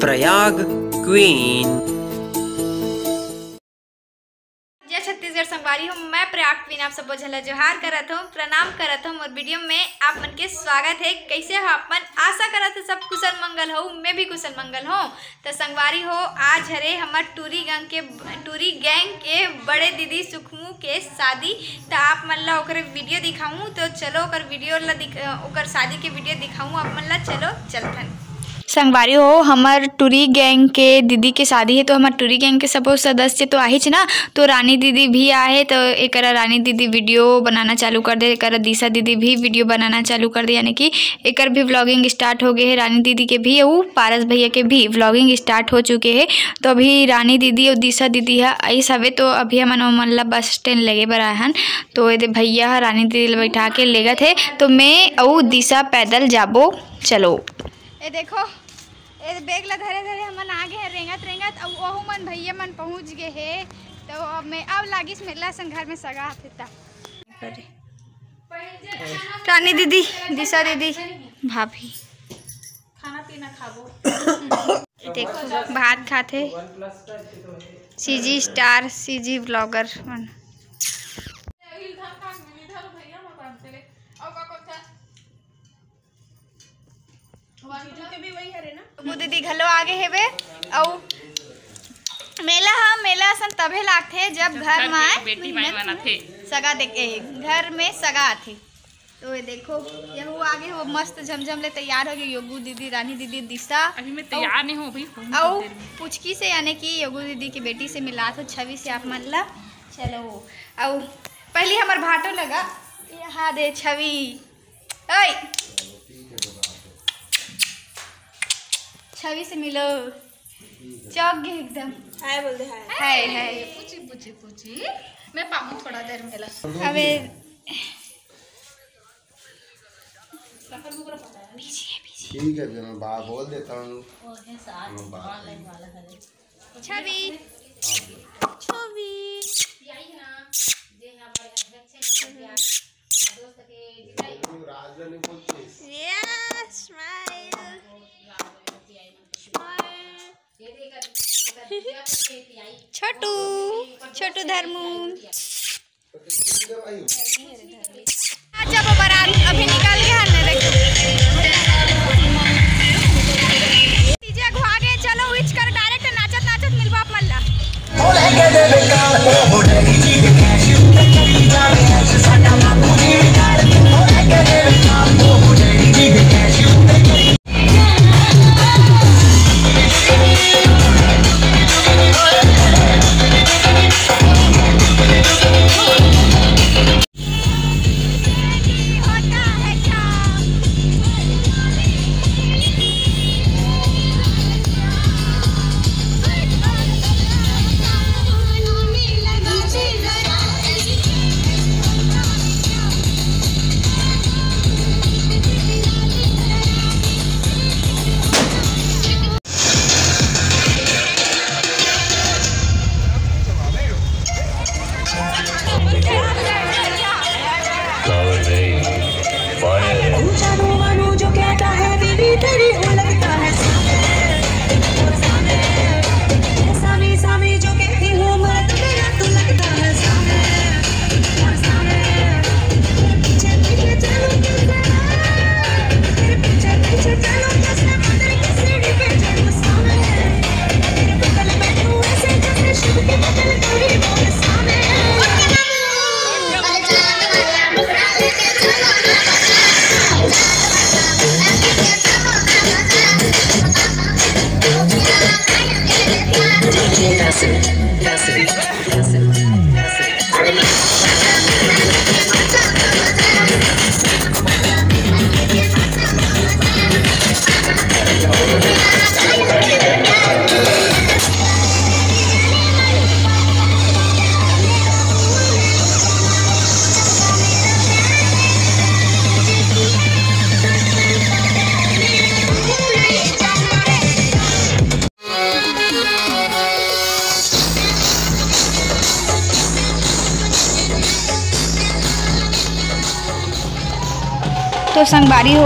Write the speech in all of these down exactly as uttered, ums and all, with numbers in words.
Prayag queen. जय छत्तीसगढ़ संगवारी हो, मैं प्रयाग क्वीन आप सबो झन ला जोहार करत हूँ, प्रणाम करत हूँ। मोर वीडियो में आप मन के स्वागत है। कैसे हो आप मन? आशा करत हूँ सब कुशल मंगल हो, मैं भी कुशल मंगल हूँ। तो संगवारी हो, आज हरे हमर टूरी गैंग के, टूरी गैंग के बड़े दीदी सुखमू के शादी। तो आप मन ला ओकर वीडियो दिखाऊँ, तो चलो ओकर वीडियो ला दिख-, ओकर शादी के वीडियो दिखाऊँ आप मन ला। चलो चलथन। संगवारी हो, हमर टूरी गैंग के दीदी के शादी है, तो हमर टूरी गैंग के सबो सदस्य तो आहिच ना, तो रानी दीदी भी आहे, तो एकरा रानी दीदी वीडियो बनाना चालू कर दे, एकरा दिशा दीदी भी वीडियो बनाना चालू कर दे, यानी कि एकर भी व्लॉगिंग स्टार्ट हो गए है। रानी दीदी के भी अउ पारस भैया के भी व्लॉगिंग स्टार्ट हो चुके है। तो अभी रानी दीदी अउ दिशा दीदी ह आइस हवे, तो अभी हमन ओमन ला बस स्टैंड लेगे बर आए हन। तो एदे भैया ह रानी दीदी ला बैठा के लेगत है, तो मैं अउ दिशा पैदल जाबो। चलो। ए देखो, ए बैग ला धरे धरे हमन आगे हे रेंगत रेंगत, अउ ओहू मन भैया मन पहुंच गए हे। तो अब मैं, अब लागिस मेला सन घर में सगा आथे ता। रानी दीदी, दिशा दीदी, भाभी। खाना पीना खाबो। देखो, भात खाथे। सीजी स्टार, सीजी व्लॉगर मन। वो दीदी घलो आगे हेवे। अउ मेला ह, मेला असन तभे लागथे जब घर में बेटी माई बनाथे। सगा देख, ए, घर में सगा आथे। तो ये देखो, यहू आगे हो मस्त झमझम ले तैयार हो गई। योगू दीदी, रानी दीदी, दिशा। अभी मैं तैयार नहीं हूँ, अभी हूँ अउ थोड़ी देर में। पुचकी से, यानी कि योगू दीदी की बेटी से मिला तो छवि से आप मन ला। चलो, अउ पहली हमर भाटो लगा। यहाँ दे छवि। ओए। छवि से मिलो। चौंक गए एकदम। हाय बोल दे, हाय। हाय, हाय। पूछी, पूछी, पूछी। मैं पाऊँ थोड़ा देर में ला। अबे। ठीक है, फिर मैं बात बोल देता हूँ। छवि। छवि। Yeah, smile. Smile. छोटू, छोटू धर्मू। जब बारात अभी निकल गया है ना, देखो। डीजे घुआ गए, चलो विच कर डायरेक्ट नाचत नाचत मिलबा आप मन ला। तो संगवारी हो,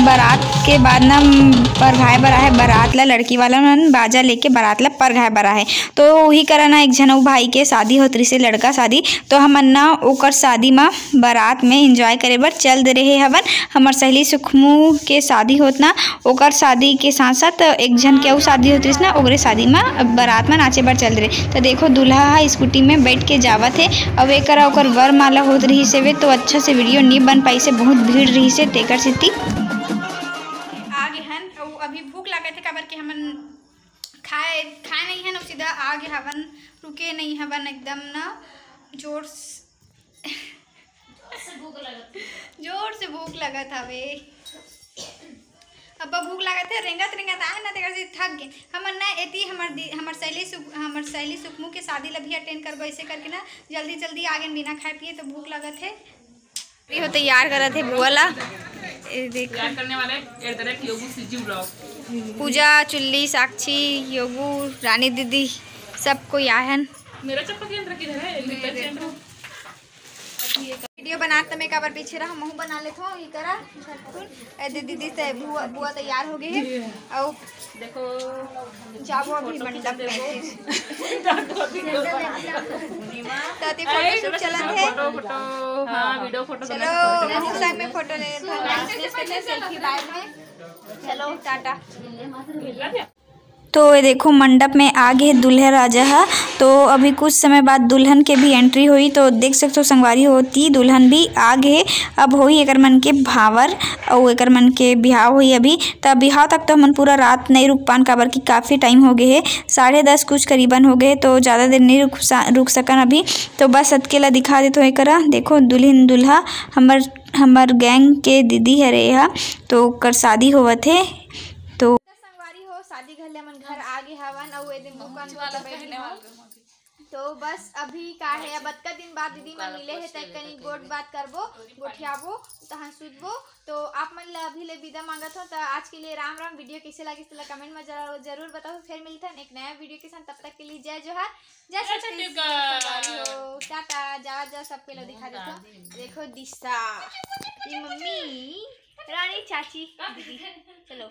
बारात के बाद ना परघाए बर आहे, बारात ला लड़की वाला मन बाजा लेके बारात ला परघाए बर आहे। तो उही करा ना एक झन अउ भाई के शादी होत रहिसे, लड़का शादी। तो हमन ना ओकर शादी म बारात में एंजॉय करे बर चल दे रहे हवन। हमर सहेली सुखमू के शादी होत ना, ओकर शादी के साथ साथ एक झन के अउ शादी होत रहिस ना, ओकरे शादी म बारात म नाचे बर चल दे रहे। तो देखो, दूल्हा ह स्कूटी में बैठ के जावत हे, अउ एकरा ओकर वरमाला होत रहिस हवे, तो अच्छा से वीडियो नी बन पाइस हे, बहुत भीड़ रहिस हे, तेकर सेती। आ गे हन, अउ अभी भूख लागत हे, काबर के हमन खाए, खाए नहीं हन, अउ सीधा आ गे हवन, रुके नहीं हवन, एकदम ना जोर से, जोर से भूख लगत हवे। अब्बा भूख लागत हे, रेंगत रेंगत आहे ना, तेकर से थक गे। हमन ना एती हमर दी-, हमर सहेली सुख-, हमर सहेली सुखमू के शादी ला भी अटेंड करबो, ऐसे करके ना जल्दी जल्दी आ गेन बिना खाए पिए, तो भूख लागत हे। ये हो तैयार करत हे बुआ ला। ये देख। तैयार करने वाले at the rate Yogu CG blog. Puja, Chulli, Sakshi, योगू, रानी दीदी, सब कोई आए हन। मेरा चप्पल के अंदर किधर है? वीडियो बनात त मैं काबर पीछे रहा, महू बना लेथो। ई करा, ए दे दीदी से बुआ, बुआ तैयार हो गई है। अउ देखो, जाबो अभी मंडप में। तो अभी फोटो शूट चलत है। फोटो, फोटो, हाँ, वीडियो फोटो चलो, महू संग में फोटो ले लेथो। सेल्फी बाद में। चलो, टाटा। तो ये देखो, मंडप में आ गे दूल्हा राजा ह। तो अभी कुछ समय बाद दुल्हन के भी एंट्री होई। तो देख सकते हो संगवारी हो, ती दुल्हन भी आ गे। अब होई एकर मन के भांवर अउ एकर मन के बिहाव होई। अभी त बिहाव तक तो हमन पूरा रात नहीं रुक पान, काबर कि काफ़ी टाइम हो गए है, साढ़े दस कुछ करीबन हो गए, तो ज़्यादा देर नहीं रुक सा-, रुक सकन अभी। तो बस अतके ला दिखा देत हो एकरा। देखो, दुल्हन दूल्हा हमर, हमर गैंग के दीदी हरे हा, तो ओकर शादी होवत हे। तो संगवारी हो, शादी घर ले हमन घर आ गे हवन, अउ ए दिन दुकान पे बैठे हवन। तो बस अभी का है, अब अतका दिन बाद दीदी मन मिले हे, त कनी गोठ बात करबो, गोठियाबो, तहन सुतबो। तो आप मन ला अभी ले विदा मांगत हो। तो आज के लिए राम राम। वीडियो कैसे लगिस, तेला कमेंट में जरूर, जरूर बताओ। फिर मिलथन एक नया वीडियो के साथ, तब तक के लिए जय जोहार, जय जय छत्तीसगढ़। छत्तीसगढ़। संगवारी हो, टाटा, जाओ, जाओ, सबके लो दिखा देथो। देखो दिशा, ये मम्मी, रानी चाची, दीदी, चलो।